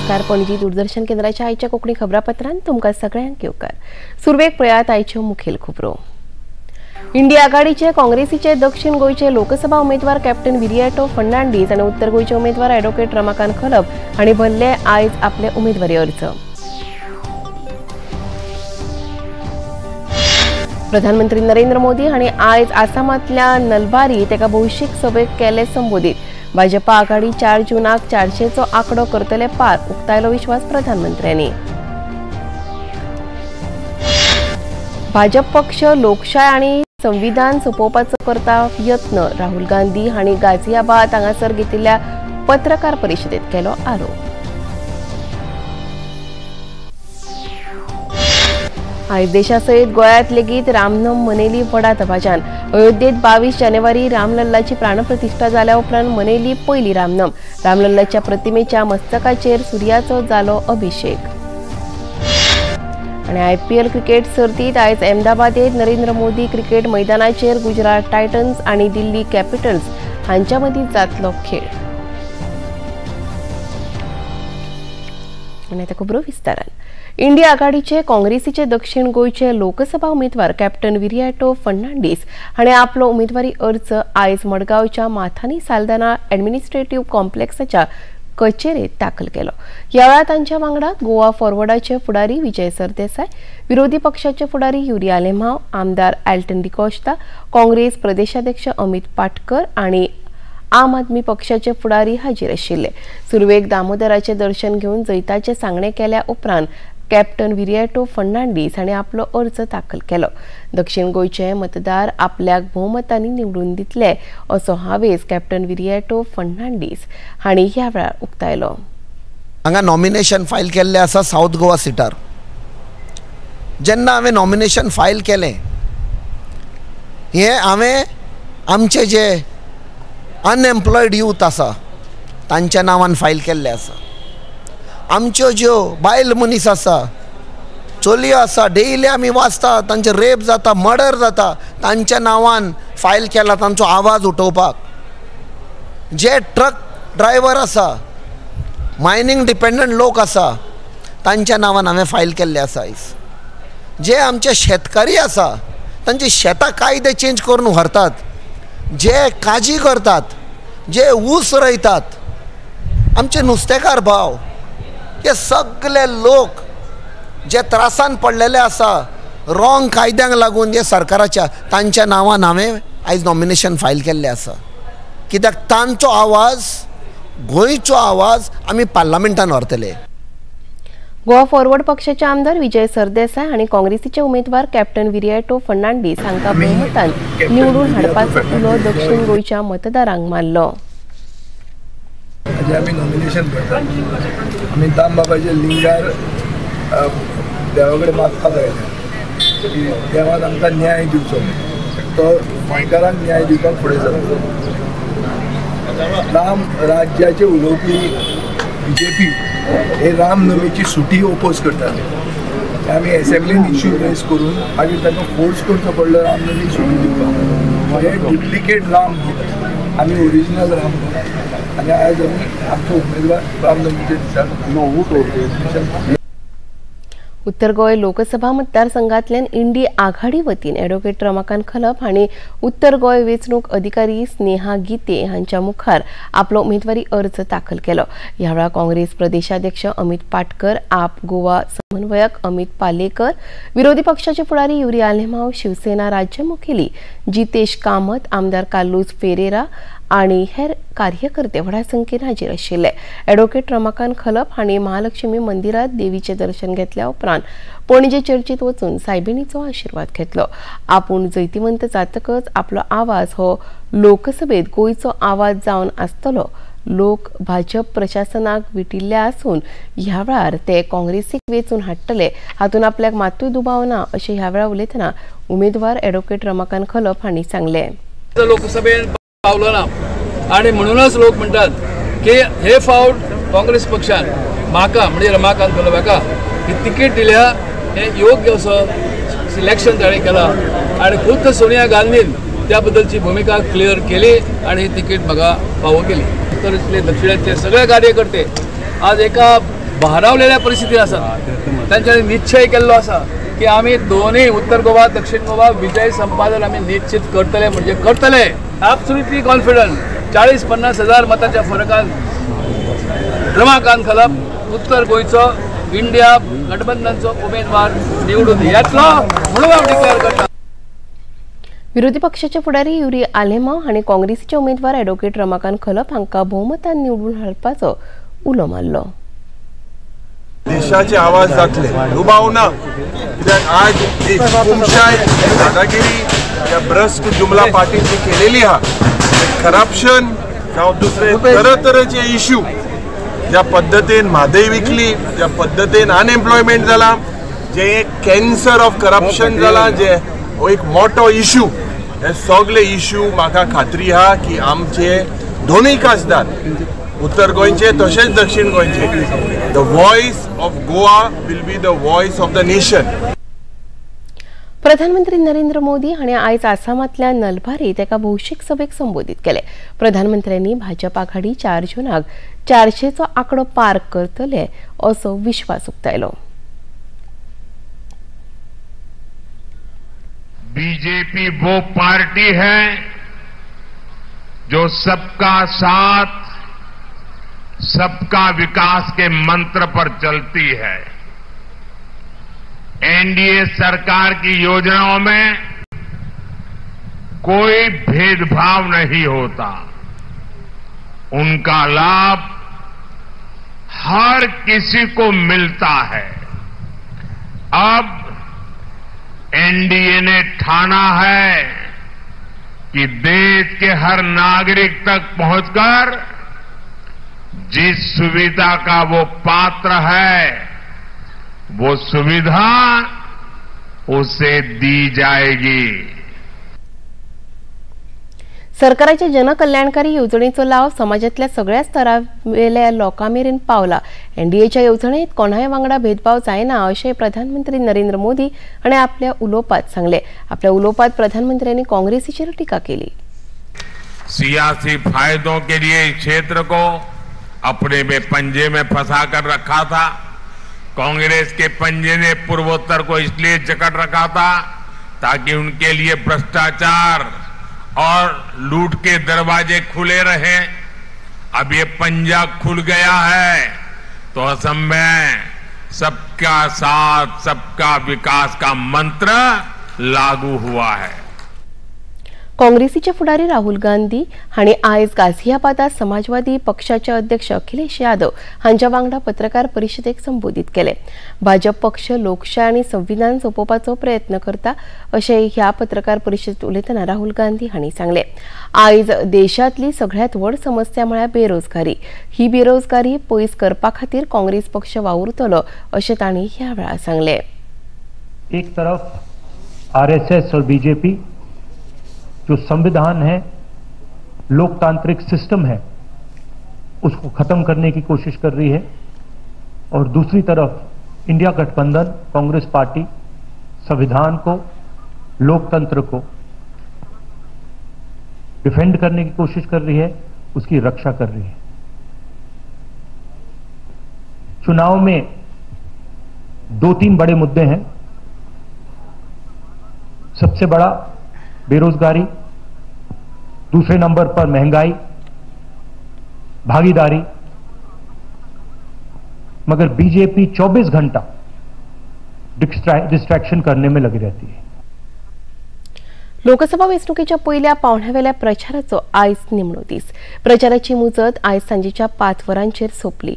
नमस्कार. पणजी दूरदर्शन केंद्राच्या आयच्या कोंकणी खबरापत्रांत तुमकां सगळ्यांक येवकार. सुरवेक पळयात आयच्यो मुखेल खबरो. इंडिया आघाडीचे काँग्रेसीचे दक्षिण गोंयचे लोकसभा उमेदवार कॅप्टन विरियाटो फर्नांडीस आनी उत्तर गोंयचे उमेदवार ॲडव्होकेट रमाकांत खलप हांणी भरले आयज आपले उमेदवारी अर्ज. प्रधानमंत्री नरेंद्र मोदी हांणी आयज आसामांतल्या नलबारीत एका भौशीक सभेक केले संबोधित. भाजपा आघाडी 4 जूनाक 400चो आंकडो करतले पार, उक्तायलो विश्वास प्रधानमंत्र्यांनी. भाजप पक्ष लोकशाय आनी संविधान सोंपोवपाचो करता यत्न, राहुल गांधी हांणी गाझियाबाद हांगासर घेतिल्ल्या पत्रकार परिशदेत केलो आरोप. आयज देशासयत गोंयांत लेगीत रामनम मनयली व्हडा दबाज्यान. अयोध्येत 22 जानेवारी रामलल्लाची प्राणप्रतिष्ठा जाल्या उपरांत मनयली पयली रामनम. रामलल्लाच्या प्रतिमेच्या मस्तकाचेर सुर्याचो जालो अभिषेक. आनी आयपीएल क्रिकेट सर्तीत आयज अहमदाबादेत नरेंद्र मोदी क्रिकेट मैदानाचेर गुजरात टायटन्स आनी दिल्ली कॅपिटल्स हांच्या मदीं जातलो खेळ. आनी आतां खबरो विस्तारान. इंडिया आघाडीचे काँग्रेसीचे दक्षिण गोंयचे लोकसभा उमेदवार कॅप्टन विरियाटो फर्नांडीस हाणें आपलो उमेदवारी अर्ज आयज मडगांवच्या माथानी साल्दाना ॲडमिनिस्ट्रेटिव्ह कॉम्प्लेक्साच्या कचेरेत दाखल केलो. ह्या वेळार तांच्या वांगडा गोवा फॉरवर्डाचे फुडारी विजय सरदेसाय, विरोधी पक्षाचे फुडारी युरी आलेमाव, आमदार एल्टन डिकॉस्टा, काँग्रेस प्रदेशाध्यक्ष अमित पाटकर आनी आम आदमी पक्षाचे फुडारी हाजीर आशिल्ले. सुरवेक दामोदराचे दर्शन घेवन जैताचे सांगणे केल्या उपरांत कॅप्टन विरियाटो फर्नांडीस हाणें आपलो अर्ज दाखल केलो. दक्षिण गोंयचे मतदार आपल्याक भोवमतांनी निवडून दितले असो हावेस कॅप्टन विरियाटो फर्नांडीस हांणी ह्या वेळार उक्तायलो. हांगा नॉमिनेशन फायल केल्लें आसा सावथ गोवा सिटार. जेन्ना हांवें नॉमिनेशन फायल केलें हें हांवें आमचे जे अनएम्प्लॉयड यूथ आसा तांच्या नांवान फायल केल्लें आसा. आमच्यो ज्यो बायल मनीस आसा, चलयो आसा, डेली आमी वाचता तांचे रेप जाता, मर्डर जाता, तांच्या नांवान फायल केला तांचो आवाज उठोवपाक. जे ट्रक ड्रायव्हर आसा, मायनींग डिपेंडंट लोक आसा, तांच्या नांवान हांवें फायल केल्लें आसा. आयज जे आमचे शेतकारी आसा तांची शेतां कायदे चेंज करून व्हरतात, जे काजी करतात, जे ऊस रोयतात, आमचे नुस्तेकार भाव, हे सगळे लोक जे त्रासान पडलेले आसा रॉंग कायद्यांक लागून जे सरकाराच्या, तांच्या नांवान हांवें आयज नॉमिनेशन फायल केल्लें आसा. कित्याक तांचो आवाज, गोंयचो आवाज आमी पार्लमेंटान व्हरतले. गोवा फॉरवर्ड पक्षाचे आमदार विजय सरदेसाय आनी काँग्रेसीचे उमेदवार कॅप्टन विरियाटो फर्नांडीस हांकां भोवमतान निवडून हाडपाचो उलो दक्षिण गोंयच्या मतदारांक मारलो. आमी नॉमिनेशन करतात, आमी दामबाबाच्या लिंगार देवा कडेन मागपाक आयल्या की देवान आमकां न्याय दिवचो, तो गोंयकारांक न्याय दिवपाक फुडें सरता. राम राज्याचे उलोवपी बीजेपी हे रामनवमीची सुटी ओपोज करताले. आमी एसेंब्लीन इश्यू रेज करून मागीर तांकां फोर्स करचो पडलो रामनवमी सुटी दिवपाक. हे डुप्लिकेट राम भक्त, आमी ओरिजिनल राम भक्त आनी आयज आमी आमचो उमेदवार रामनवमीच्या दिसा. उत्तर गोंय लोकसभा मतदारसंघातल्यान इंडी आघाडी वतीन ॲडव्होकेट रमाकांत खलप हांणी उत्तर गोंय वेंचणूक अधिकारी स्नेहा गीते हांच्या मुखार आपलो उमेदवारी अर्ज दाखल केलो. ह्या वेळार काँग्रेस प्रदेशाध्यक्ष अमित पाटकर, आप गोवा समन्वयक अमित पालेकर, विरोधी पक्षाचे फुडारी युरी आलेमाव, शिवसेना राज्य मुखेली जितेश कामत, आमदार कार्लूस फेरेरा आनी हेर कार्यकर्ते व्हडा संख्येन हाजीर आशिल्ले. ॲडव्होकेट रमाकांत खलप हांणी महालक्ष्मी मंदिरात देवीचें दर्शन घेतल्या उपरांत पणजे चर्चीत वचून सायबिणीचो आशिर्वाद घेतलो. आपूण जैतिवंत जातकच आपलो आवाज हो लोकसभेत गोंयचो आवाज जावन आसतलो. लोक भाजप प्रशासनाक विटिल्ले आसून ह्या वेळार ते काँग्रेसीक वेंचून हाडटले हातूंत आपल्याक मातूय दुबाव ना अशें ह्या वेळार उलयतना उमेदवार ॲडव्होकेट रमाकांत खलप हांणी सांगलें. लोकसभेत पावलो ना आणि म्हणूनच लोक म्हणतात की हे फावट काँग्रेस पक्षान म्हाका म्हणजे रमाकांत खलप हाका ही तिकीट दिल्या, हे योग्य असो सिलेक्शन ताणें केलां आनी खुद्द सोनिया गांधीन त्या बद्दलची भूमिका क्लियर केली आणि ही तिकीट म्हाका फावो केली. उत्तरेतले दक्षिणेतले सगळे कार्यकर्ते आज एका भारावलेल्या परिस्थितीत आसात. तांच्यांनी निश्चय केल्लो आसा की आमी दोनूय उत्तर गोवा दक्षिण गोवा विजय संपादन आमी निश्चित करतले म्हणजे करतले. Absolutely confident. 40-50 हजार मतांच्या फरकान रमाकांत खलप उत्तर गोंयचो इंडिया गठबंधनचो उमेदवार निवडून येतलो म्हणून हांव डिक्लेअर करता. विरोधी पक्षाचे फुडारी युरी आलेमाव हांणी काँग्रेसीचे उमेदवार ॲडव्होकेट रमाकांत खलप हांकां भोवमतान निवडून हाडपाचो उलो मारलो. देशाचे आवाज जातले दुबाव ना, कित्याक आज जी हुकुमशाय दादागिरी या भ्रष्ट जुमला पार्टी जी केलेली आहा, करप्शन जावं दुसरे तरेतरेचे इश्यू ज्या पद्दतीन म्हादय विकली, ज्या पद्दतीन अनएम्प्लॉयमेंट जाला, जे एक कॅन्सर ऑफ करप्शन जाला, जे हो एक मोठो इश्यू, हे सगळे इश्यू म्हाका खात्री आहा की आमचे दोनूय खासदार उत्तर गोंयचे तशेंच दक्षिण गोंयचे, the voice of Goa will be the voice of the nation. प्रधानमंत्री नरेंद्र मोदी हांणी आयज आसामांतल्या नलबारीत एका भौशीक सभेक संबोधीत केले. प्रधानमंत्र्यांनी भाजप आघाडी 4 जूनाक 400चो आंकडो पार करतले असो विश्वास उक्तायलो. बीजेपी वो पार्टी है जो सबका साथ सबका विकास के मंत्र पर चलती है. एनडीए सरकार की योजनाओं में कोई भेदभाव नहीं होता, उनका लाभ हर किसी को मिलता है. अब एनडीए ने ठाना है कि देश के हर नागरिक तक पहुंचकर जिस सुविधा का वो पात्र है वो सुविधा उसे दी जाएगी. सरकाराच्या जनकल्याणकारी येवजणेचो लाव समाजातल्या सगळ्या स्तरावेल्या लोकां मेरेन पावला. एनडीएच्या येवजणेत कोणाय वांगडा भेदभाव जायना अशें प्रधानमंत्री नरेंद्र मोदी हांणी आपल्या उलोवपांत सांगलें. आपल्या उलोवपांत प्रधानमंत्र्यांनी काँग्रेसीचेर टिका केली. सियासी फायदों के लिए क्षेत्र को अपने में पंजे में फंसा कर रखा था. कांग्रेस के पंजे ने पूर्वोत्तर को इसलिए जकड़ रखा था ताकि उनके लिए भ्रष्टाचार और लूट के दरवाजे खुले रहे. अब ये पंजा खुल गया है तो असम में सबका साथ सबका विकास का मंत्र लागू हुआ है. काँग्रेसीचे फुडारी राहुल गांधी हांणी आयज गाझियाबादात समाजवादी पक्षाचे अध्यक्ष अखिलेश यादव हांच्या वांगडा पत्रकार परिशदेक संबोधीत केले. भाजप पक्ष लोकशाय आनी संविधान सोंपोवपाचो प्रयत्न करता अशें ह्या पत्रकार परिशदेंत उलयतना राहुल गांधी हांणी सांगलें. आयज देशांतली सगळ्यांत व्हड समस्या म्हळ्यार बेरोजगारी. ही बेरोजगारी पयस करपा खातीर काँग्रेस पक्ष वावुरतलो अशें तांणी ह्या वेळार सांगलें. एक तरफ आरएसएस और बीजेपी जो संविधान है, लोकतांत्रिक सिस्टम है, उसको खत्म करने की कोशिश कर रही है और दूसरी तरफ इंडिया गठबंधन कांग्रेस पार्टी संविधान को, लोकतंत्र को डिफेंड करने की कोशिश कर रही है, उसकी रक्षा कर रही है। चुनाव में 2-3 बड़े मुद्दे हैं। सबसे बड़ा बेरोजगारी, दूसरे नंबर पर महंगाई, भागीदारी। मगर बीजेपी 24 घंटा डिस्ट्रैक्शन करने में लगी रहती है। लोकसभा वेंचणुकेच्या पयल्या पावण्यावेल्या प्रचाराचो आयज निमणो दीस. प्रचाराची मुजत आयज सांजेच्या 5 वरांचेर सोंपली.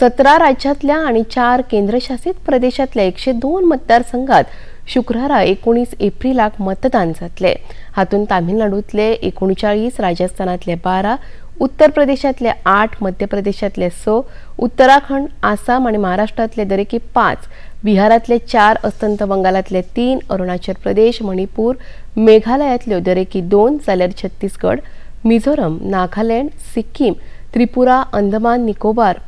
17 राज्यांतल्या आनी 4 केंद्रशासित प्रदेशांतल्या 102 मतदारसंघात शुक्रारा 19 एप्रिलाक मतदान जातले. हातूंत तामिळनाडूंतले 39, राजस्थानांतले 12, उत्तर प्रदेशांतले 8, मध्य प्रदेशांतले 6, उत्तराखंड, आसाम आनी महाराष्ट्रांतले दरेकी 5, बिहारांतले 4, अस्तंत बंगालांतले 3, अरुणाचल प्रदेश, मणिपूर, मेघालयांतल्यो दरेकी 2 जाल्यार छत्तीसगड, मिझोरम, नागालँड, सिक्कीम, त्रिपुरा, अंदमान निकोबार,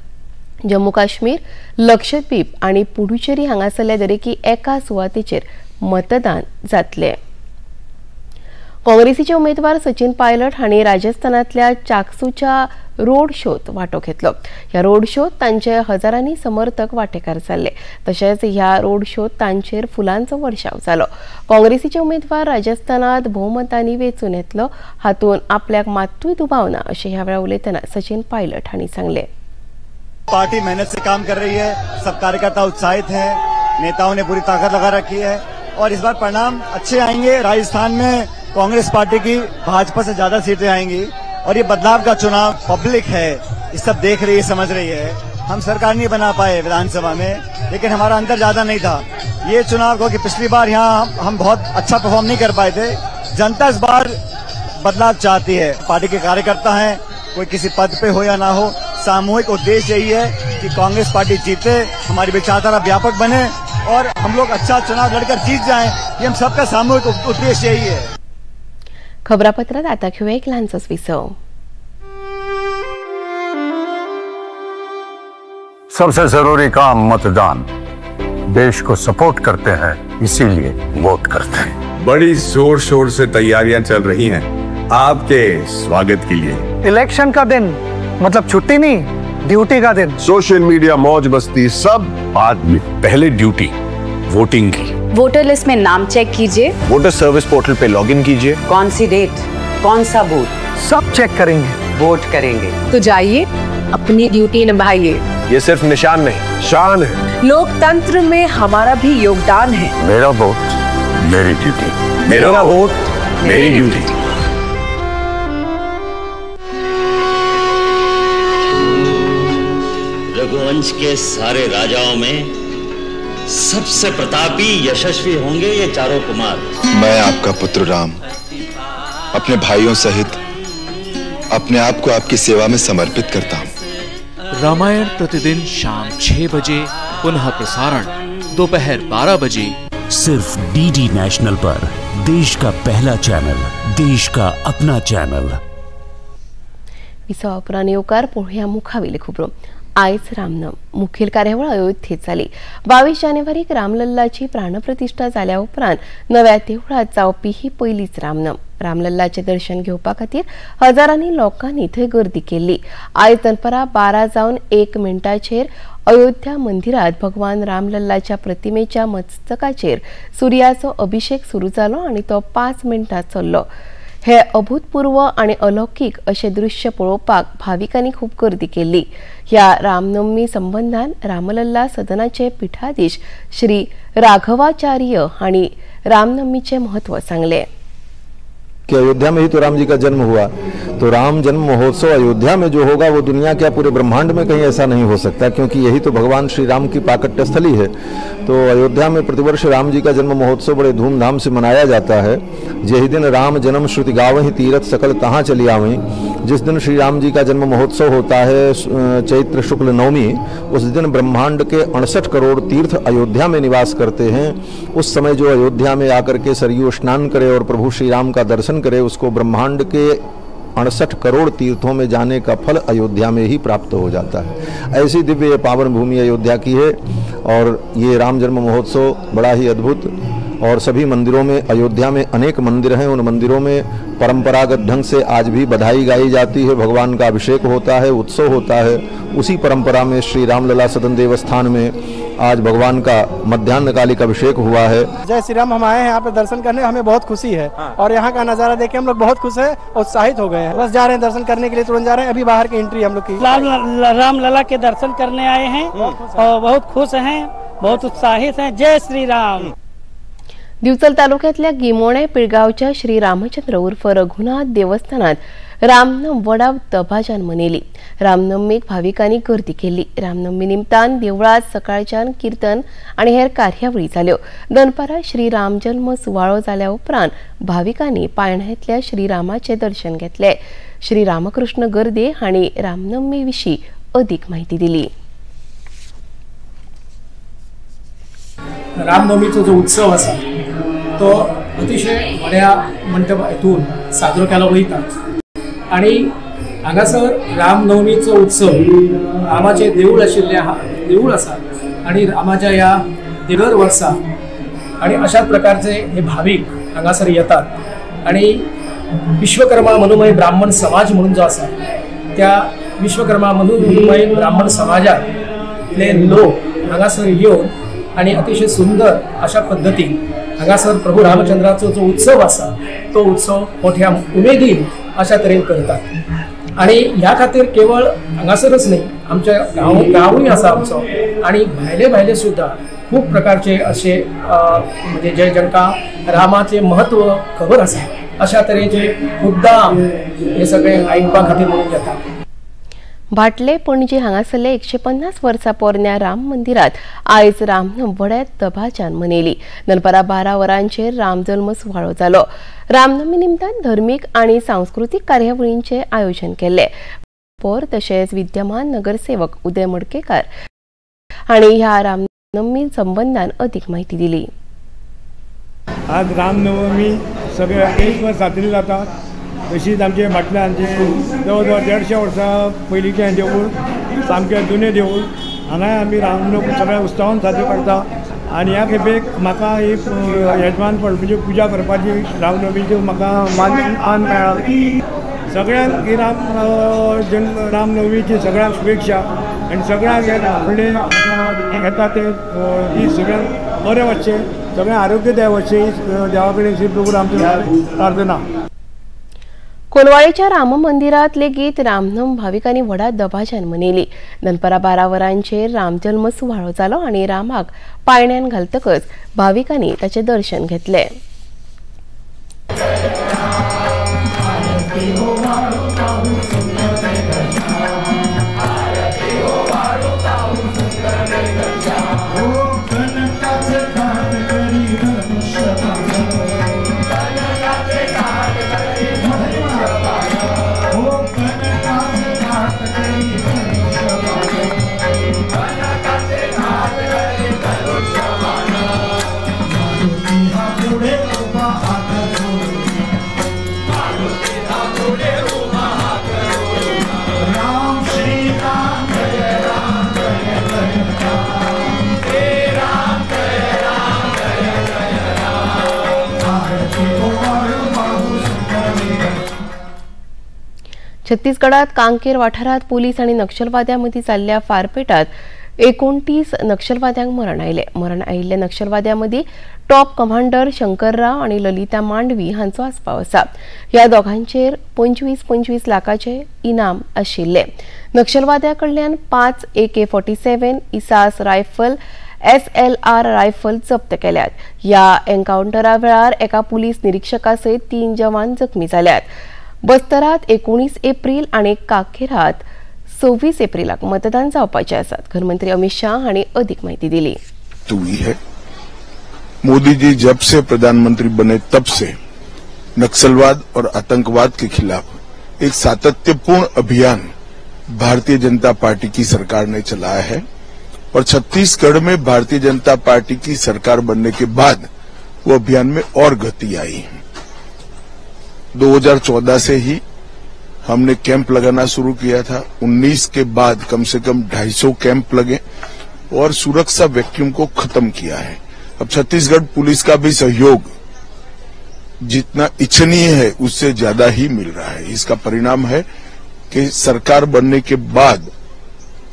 जम्मू काश्मीर, लक्षद्वीप आनी पुडुचेरी हांगासरल्या दरेकी एका सुवातेचेर मतदान जातलें. काँग्रेसीचे उमेदवार सचिन पायलट हांणी राजस्थानांतल्या चाकसूच्या रोड शोत वांटो घेतलो. ह्या रोड शोत तांचे हजारांनी समर्थक वांटेकार जाल्ले. तशेंच ह्या रोड शोत तांचेर फुलांचो वर्षाव जालो. काँग्रेसीचे उमेदवार राजस्थानात भोवमतांनी वेंचून येतलो हातूंत आपल्याक मात्तूय दुबाव ना अशें ह्या वेळार उलयतना सचिन पायलट हांणी सांगलें. पार्टी मेहनत से काम कर रही है, सब कार्यकर्ता उत्साहित हैं, नेताओं ने पूरी ताकत लगा रखी है और इस बार परिणाम अच्छे आएंगे। राजस्थान में कांग्रेस पार्टी की भाजपा से ज्यादा सीटें आएंगी और ये बदलाव का चुनाव पब्लिक है, ये सब देख रही है, समझ रही है। हम सरकार नहीं बना पाए विधानसभा में, लेकिन हमारा अंतर ज्यादा नहीं था। ये चुनाव क्योंकि पिछली बार यहाँ हम बहुत अच्छा परफॉर्म नहीं कर पाए थे। जनता इस बार बदलाव चाहती है। पार्टी के कार्यकर्ता हैं, कोई किसी पद पे हो या ना हो, सामूहिक उद्देश्य यही है कि कांग्रेस पार्टी जीते, हमारी विचारधारा व्यापक बने और हम लोग अच्छा चुनाव लड़कर जीत जाएं। ये हम सबका सामूहिक उद्देश्य यही है। खबरापत्रात आता घेऊया एक ल्हानसोच विसव. सबसे जरूरी काम मतदान। देश को सपोर्ट करते हैं, इसीलिए वोट करते हैं। बड़ी जोर शोर से तैयारियां चल रही हैं आपके स्वागत के लिए। इलेक्शन का दिन मतलब छुट्टी नहीं, ड्यूटी का दिन। सोशल मीडिया, मौज मस्ती सब बाद में, पहले ड्यूटी वोटिंग की। वोटर लिस्ट में नाम चेक कीजिए, water service portal pay login कीजिए, कौन सी डेट, कौन सा बूथ, सब चेक करेंगे, वोट करेंगे। तो जाइए अपनी ड्यूटी निभाइए। ये सिर्फ निशान नहीं, शान है। लोकतंत्र में हमारा भी योगदान है। मेरा वोट मेरी ड्यूटी, मेरा वोट मेरी ड्यूटी। रघुवंश के सारे राजाओं में सबसे प्रतापी यशस्वी होंगे ये चारों कुमार। मैं आपका पुत्र राम अपने भाइयों सहित अपने आप को आपकी सेवा में समर्पित करता हूँ। रामायण प्रतिदिन शाम 6 बजे, पुनः प्रसारण दोपहर 12 बजे, सिर्फ डीडी नेशनल पर। देश का पहला चैनल, देश का अपना चैनल। विसवा उपरांत येवकार पळोवया मुखावेली खबरो. आयज रामनम मुखेल कार्यावळ अयोध्येत जाली. 22 जानेवारीक रामलल्लाची प्राणप्रतिष्ठा जाल्या उपरांत नव्या देवळांत जावपी ही पयलीच रामनम. रामलल्लाचें दर्शन घेवपा खातीर हजारांनी लोकांनी थंय गर्दी केल्ली. आयज दनपरां 12:01 अयोध्या मंदिरात भगवान रामलल्लाच्या प्रतिमेच्या मस्तकाचेर सुर्याचो अभिषेक सुरू जालो आनी तो 5 मिनटां चल्लो. हे अभूतपूर्व आणि अलौकिक अशें दृश्य पळोवपाक भाविकांनी खूब गर्दी केल्ली. ह्या रामनवमी संबंधान रामलल्ला सदनाचे पीठाधीश श्री राघवाचार्य हांणी रामनवमीचें म्हत्व सांगलें. कि अयोध्या में ही तो राम जी का जन्म हुआ, तो राम जन्म महोत्सव अयोध्या में जो होगा वो दुनिया क्या पूरे ब्रह्मांड में कहीं ऐसा नहीं हो सकता, क्योंकि यही तो भगवान श्री राम की प्राकट्य स्थली है। तो अयोध्या में प्रतिवर्ष राम जी का जन्म महोत्सव बड़े धूमधाम से मनाया जाता है। यही दिन राम जन्म श्रुति गावहीं तीरथ सकल तहाँ चली आवहीं। जिस दिन श्री राम जी का जन्म महोत्सव होता है चैत्र शुक्ल नवमी, उस दिन ब्रह्मांड के 68 करोड़ तीर्थ अयोध्या में निवास करते हैं। उस समय जो अयोध्या में आकर के सरयू स्नान करे और प्रभु श्री राम का दर्शन करे, उसको ब्रह्मांड के 68 करोड़ तीर्थों में जाने का फल अयोध्या में ही प्राप्त हो जाता है। ऐसी दिव्य पावन भूमि अयोध्या की है और ये राम जन्म महोत्सव बड़ा ही अद्भुत। और सभी मंदिरों में, अयोध्या में अनेक मंदिर हैं, उन मंदिरों में परंपरागत ढंग से आज भी बधाई गाई जाती है, भगवान का अभिषेक होता है, उत्सव होता है। उसी परंपरा में श्री रामलला सदन देवस्थान में आज भगवान का मध्यान्हकालिक अभिषेक हुआ है। जय श्री राम। हम आए हैं यहाँ पर दर्शन करने, हमें बहुत खुशी है और यहाँ का नज़ारा देख के हम लोग बहुत खुश हैं, उत्साहित हो गए हैं। बस जा रहे हैं दर्शन करने के लिए, तुरंत जा रहे हैं। अभी बाहर की एंट्री हम लोग की। रामलला के दर्शन करने आए हैं और बहुत खुश हैं, बहुत उत्साहित हैं। जय श्री राम। दिवचल तालुक्यातल्या गिमोणे पिळगावच्या श्री रामचंद्र उर्फ रघुनाथ देवस्थानात रामनम वडा दबाजान मनयली. रामनवमीक भाविकांनी गर्दी केल्ली. रामनवमी निमतान देवळांत सकाळच्यान कीर्तन आनी हेर कार्यावळी जाल्यो. दनपारां श्री रामजन्म सुवाळो जाल्या उपरांत भाविकांनी पायणांतल्या श्रीरामाचें दर्शन घेतलें. श्री रामकृष्ण गर्दे हांणी रामनवमी विशीं अदीक म्हायती दिली. रामनवमीचो जो उत्सव आसा तो अतिशय व्हड्या मंटप हेतून साजरो केलो वयता आनी हांगासर रामनवमीचो उत्सव रामाचें देवूळ आशिल्लें देवूळ आसा आनी रामाच्या ह्या दर वर्सा आनी अशाच प्रकारचे हे भावीक हांगासर येतात आनी विश्वकर्मा मनुमय ब्राह्मण समाज म्हणून जो आसा त्या विश्वकर्मा मनुमय ब्राह्मण समाजांतले लोक हांगासर येवन आनी अतिशय सुंदर अशा पद्दतीन हांगासर प्रभू रामचंद्राचो जो उत्सव आसा तो उत्सव मोठ्या उमेदीन अशा तरेन करतात। आनी ह्या खातीर केवळ हांगासरच न्ही, आमच्या गांवूय आसा आमचो आनी भायले भायले सुद्दां खूब प्रकारचे असे म्हणजे जे जांकां रामाचें म्हत्व खबर आसा अशा तरेचे मुद्दाम हे सगळे आयकपा खातीर म्हणून येतात। भाटले पणजे हांगासरले 150 वर्सां पोरण्या राम मंदिरात आयज रामनम व्हड्या दबाज्यान मनयली। दनपारां 12 वरांचेर रामजल्म सुवाळो जालो। रामनमी निमतान धर्मीक आनी सांस्कृतीक कार्यावळींचें आयोजन केल्लें। पोर तशेंच विद्यमान नगरसेवक उदय मडकेकार हांणी ह्या रामनमी संबंदान अदीक म्हायती दिली। आज रामनवमी सगळ्या देशभर साजरी जाता। तशीच आमचे भाटल्यांचे जवळ जवळ 150 वर्सां पयलींचें देवूळ सामकें जुनें देवूळ हांगाय आमी रामनवमी सगळ्या उत्सवान साजरो करता। आनी ह्या खेपेक म्हाका ही यजमानपण म्हणजे पुजा करपाची रामनवमीची म्हाका मान मेळ्ळा। सगळ्यांक ही रामनवमीची सगळ्यांक शुभेच्छा आनी सगळ्यांक हे फुडलें येता ते दीस सगळ्यांक बरें वचचें, सगळ्यांक आरोग्यदाय वचचें, देवा कडेन श्री प्रभू आमची प्रार्थना। कोलवाळेच्या राम मंदिरात लेगीत रामनम भाविकांनी व्हडा दबाज्यान मनयली। दनपारां 12 वरांचेर रामजल्म सुवाळो जालो आनी रामाक पायण्यान घालतकच भाविकांनी ताचें दर्शन घेतलें। छत्तीसगडात कांकेर वाठारात पोलीस आनी नक्षलवाद्यां मदीं जाल्ल्या फारपेटात 29 नक्षलवाद्यांक मरण आयलें। मरण आयिल्ल्या नक्षलवाद्यां मदीं टॉप कमांडर शंकर राव आनी ललिता मांडवी हांचो आस्पाव आसा। ह्या दोगांचेर 25-25 लाखाचे इनाम आशिल्ले। नक्षलवाद्यां कडल्यान 5 AK-47 ISAS rifle, SLR rifle जप्त केल्यात। ह्या एन्कावंटरा वेळार एका पुलीस निरीक्षका सयत 3 जवान जखमी जाल्यात। बस्तरात 19 एप्रिल आनी कांकेरात 26 एप्रिलाक मतदान जावपाचें आसात। गृहमंत्री अमित शाह हांणी अधिक माहिती दिली। हुई है मोदी जी जब से प्रधानमंत्री बने तब से नक्सलवाद और आतंकवाद के खिलाफ एक सातत्यपूर्ण अभियान भारतीय जनता पार्टी की सरकार ने चलाया है और छत्तीसगढ़ में भारतीय जनता पार्टी की सरकार बनने के बाद वो अभियान में और गति आई है। 2014 से ही हमने कैंप लगाना शुरू किया था। 19 के बाद कम से कम 250 कैंप लगे और सुरक्षा वैक्यूम को खत्म किया है। अब छत्तीसगढ़ पुलिस का भी सहयोग जितना इच्छनीय है उससे ज्यादा ही मिल रहा है। इसका परिणाम है कि सरकार बनने के बाद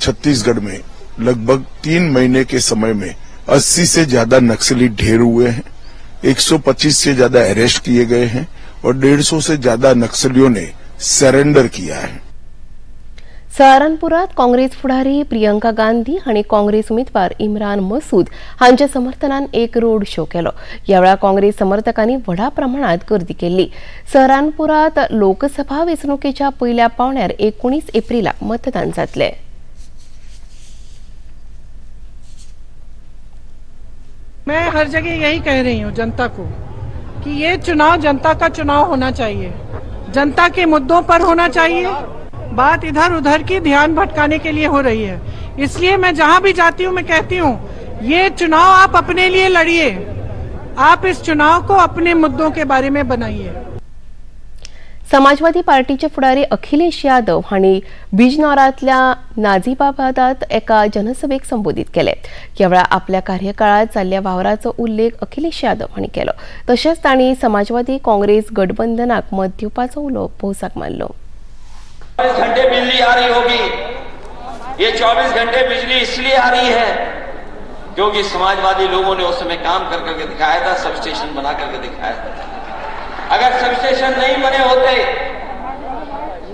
छत्तीसगढ़ में लगभग 3 महीने के समय में 80 से ज्यादा नक्सली ढेर हुए हैं, 125 से ज्यादा अरेस्ट किए गए हैं और 150 से ज्यादा नक्सलियों ने सरेंडर किया है। सहारनपुरात काँग्रेस फुडारी प्रियंका गांधी आनी काँग्रेस उमेदवार इम्रान मसूद हांच्या समर्थनान एक रोड शो केलो। ह्या वेळार काँग्रेस समर्थकांनी व्हडा प्रमाणात गर्दी केल्ली। सहारनपुरात लोकसभा वेंचणुकेच्या पयल्या पावंड्यार 19 एप्रिलाक मतदान जातलें। मैं हर जगह यही कह रही हूँ जनता को कि ये चुनाव जनता का चुनाव होना चाहिए, जनता के मुद्दों पर होना चाहिए। बात इधर उधर की ध्यान भटकाने के लिए हो रही है, इसलिए मैं जहां भी जाती हूँ मैं कहती हूँ ये चुनाव आप अपने लिए लड़िए, आप इस चुनाव को अपने मुद्दों के बारे में बनाइए। समाजवादी पार्टीचे फुडारी अखिलेश यादव हांणी बिजनौरांतल्या नाझीबाबादात एका जनसभेक संबोधित केले. ह्या वेळार आपल्या कार्यकाळात जाल्ल्या वावराचो उल्लेख अखिलेश यादव हांणी केलो. तशेंच तांणी समाजवादी काँग्रेस गठबंधनाक मत दिवपाचो उलो भौसाक मारलो. 24 घंटे बिजली आ रही होगी. ये 24 घंटे बिजली इसलिए आ रही है क्योंकि समाजवादी लोगों ने उस समय काम कर करके दिखाया था, सबस्टेशन बना करके दिखाया था. अगर सबस्टेशन नहीं बने होते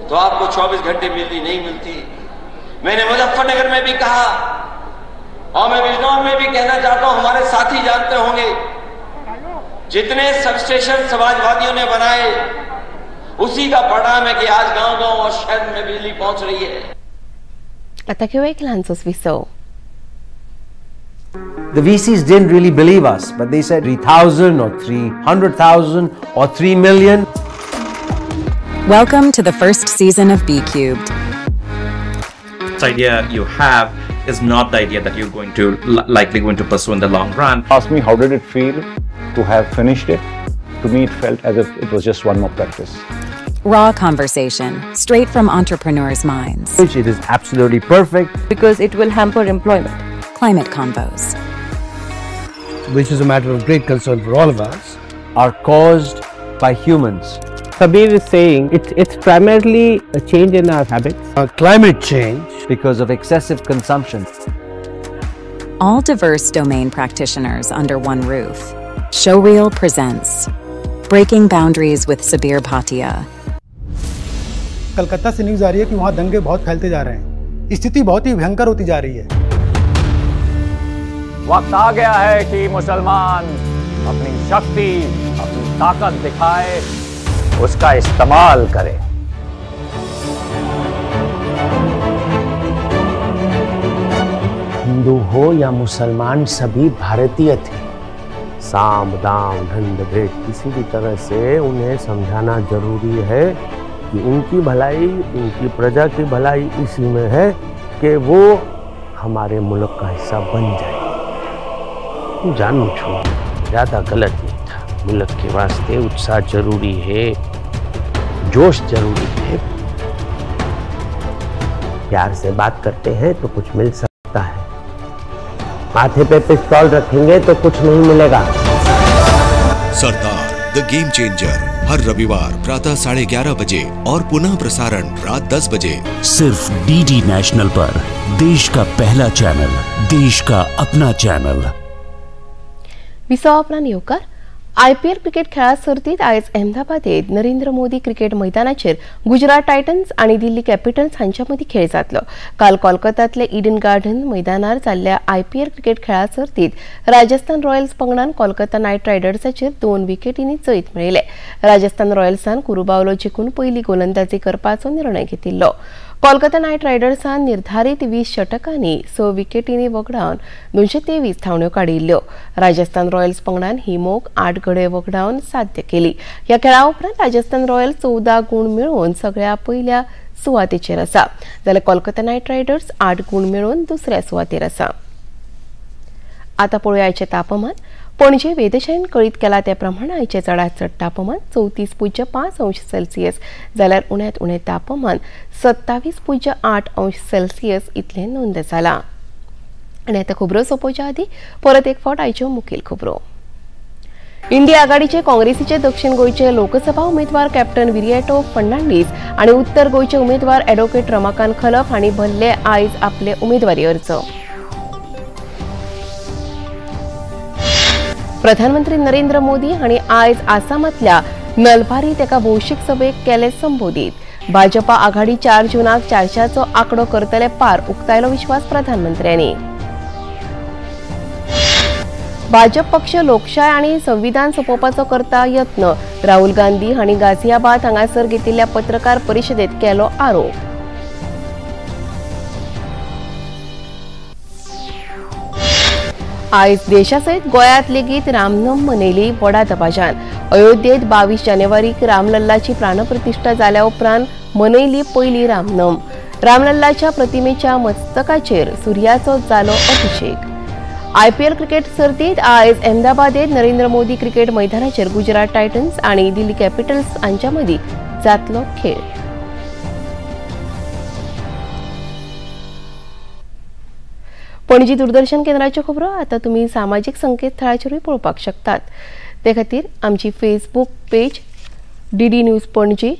तो आपको 24 घंटे बिजली नहीं मिलती. मैंने मुजफ्फरनगर में भी कहा और मैं बिजनौर में भी कहना चाहता हूं, हमारे साथी जानते होंगे, जितने सबस्टेशन समाजवादियों ने बनाए उसी का परिणाम है कि आज गांव-गांव और शहर में बिजली पहुंच रही है. आता घेऊया एक ल्हानसोच विसव. The VCs didn't really believe us, but they said 3,000 or 300,000 or 3 million. Welcome to the first season of B Cubed. The idea you have is not the idea that you're going to likely going to pursue in the long run. Ask me how did it feel to have finished it? To me, it felt as if it was just one more practice. Raw conversation, straight from entrepreneurs' minds. It is absolutely perfect. Because it will hamper employment. Climate convos, which is a matter of great concern for all of us, are caused by humans. Sabir is saying it's primarily a change in our habits. Climate change. Because of excessive consumption. All diverse domain practitioners under one roof. Showreel presents Breaking Boundaries with Sabir Bhatia. Calcutta से news आ रही है कि वहाँ दंगे बहुत फैलते जा रहे हैं. स्थिति बहुत ही भयंकर होती जा रही है. वक्त आ गया है कि मुसलमान अपनी शक्ति, अपनी ताकत दिखाए, उसका इस्तेमाल करे. हिंदू हो या मुसलमान, सभी भारतीय थे. साम दाम दंड भेद किसी भी तरह से उन्हें समझाना जरूरी है कि उनकी भलाई, उनकी प्रजा की भलाई इसी में है कि वो हमारे मुल्क का हिस्सा बन जाए. जानू छो ज़्यादा गलत नहीं था. मुल्क के वास्ते उत्साह जरूरी है, जोश जरूरी है. प्यार से बात करते हैं तो कुछ मिल सकता है, माथे पे पिस्तौल रखेंगे तो कुछ नहीं मिलेगा. सरदार the game changer हर रविवार प्रातः 11:30 बजे और पुनः प्रसारण रात 10 बजे सिर्फ डीडी नेशनल पर. देश का पहला चैनल, देश का अपना चैनल. विसवा उपरांत येवकार. आयपीएल क्रिकेट खेळा सर्तीत आयज अहमदाबादेत नरेंद्र मोदी क्रिकेट मैदानाचेर गुजरात टायटन्स आनी दिल्ली कॅपिटल्स हांच्या मदीं खेळ जातलो. काल कोलकातांतल्या इडन गार्डन मैदानार जाल्ल्या आयपीएल क्रिकेट खेळा सर्तीत राजस्थान रॉयल्स पंगडान कोलकाता नायट रायडर्साचेर 2 विकेटींनी जैत मेळयलें. राजस्थान रॉयल्सान कुरुबावलो जिखून पयली गोलंदाजी करपाचो निर्णय घेतिल्लो. कोलकाता नायट रायडर्सान निर्धारित 20 षटकांनी 6 विकेटींनी वगडावन 223 धांवड्यो काडिल्ल्यो. राजस्थान रॉयल्स पंगडान ही मोख 8 गडे वगडावन साध्य केली. ह्या खेळा उपरांत राजस्थान रॉयल्स 14 गूण मेळोवन सगळ्या पयल्या सुवातेचेर आसा, जाल्यार कोलकाता नायट रायडर्स 8 गूण मेळोवन दुसऱ्या सुवातेर आसा. आतां पळोवया आयचें तापमान. पणजे वेधशाळेन कळीत केला त्या प्रमाण आयचें चडांत चड तापमान 34.5 अंश सेल्सियस जाल्यार उण्यांत उणें तापमान 27.8 अंश सेल्सियस इतलें नोंद जालां. आनी आतां खबरो सोंपोवच्या आदीं परत एक फावट आयच्यो मुखेल खबरो. इंडिया आघाडीचे काँग्रेसीचे दक्षिण गोंयचे लोकसभा उमेदवार कॅप्टन विरियाटो फर्नांडीस आनी उत्तर गोंयचे उमेदवार एडवोकेट रमाकांत खलप हांणी भरले आयज आपले उमेदवारी अर्ज. प्रधानमंत्री नरेंद्र मोदी हांणी आयज आसामांतल्या नलबारीत एका भौशीक सभेक केले संबोधीत. भाजपा आघाडी 4 जूनाक 400चो आंकडो करतले पार, उक्तायलो विश्वास प्रधानमंत्र्यांनी. भाजप पक्ष लोकशाय आनी संविधान सोंपोवपाचो करता यत्न, राहुल गांधी हांणी गाझियाबाद हांगासर घेतिल्ल्या पत्रकार परिशदेत केलो आरोप. आयज देशासयत गोंयांत लेगीत रामनम मनयली व्हडा दबाज्यान. अयोध्येत 22 जानेवारीक रामलल्लाची प्राणप्रतिष्ठा जाल्या उपरांत मनयली पयली रामनम. रामलल्लाच्या प्रतिमेच्या मस्तकाचेर सुर्याचो जालो अभिषेक. आयपीएल क्रिकेट सर्तीत आयज अहमदाबादेत नरेंद्र मोदी क्रिकेट मैदानाचेर गुजरात टायटन्स आनी दिल्ली कॅपिटल्स हांच्या मदीं जातलो खेळ. पणजी दूरदर्शन केंद्राच्यो खबरो आतां तुमी सामाजीक संकेतथळाचेरूय पळोवपाक शकतात. ते खातीर आमची Facebook page DD news Panaji,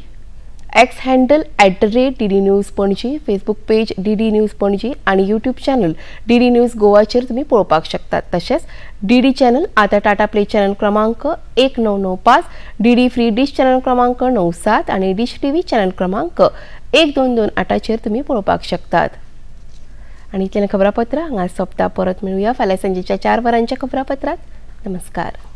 X handle @DD news Panaji, Facebook page DD news Panaji आनी यूट्यूब चॅनल डीडी न्यूज गोवाचेर तुमी पळोवपाक शकतात. तशेंच डीडी चॅनल आतां टाटा प्ले चॅनल क्रमांक 1995, डीडी फ्री डिश चॅनल क्रमांक 97 आनी डिश टीव्ही चॅनल क्रमांक 1228चेर तुमी पळोवपाक शकतात. आनी इतल्यान खबरापत्र हांगा सोंपता. परत मेळुया फाल्यां सांजेच्या 4 वरांच्या खबरापत्रांत. नमस्कार.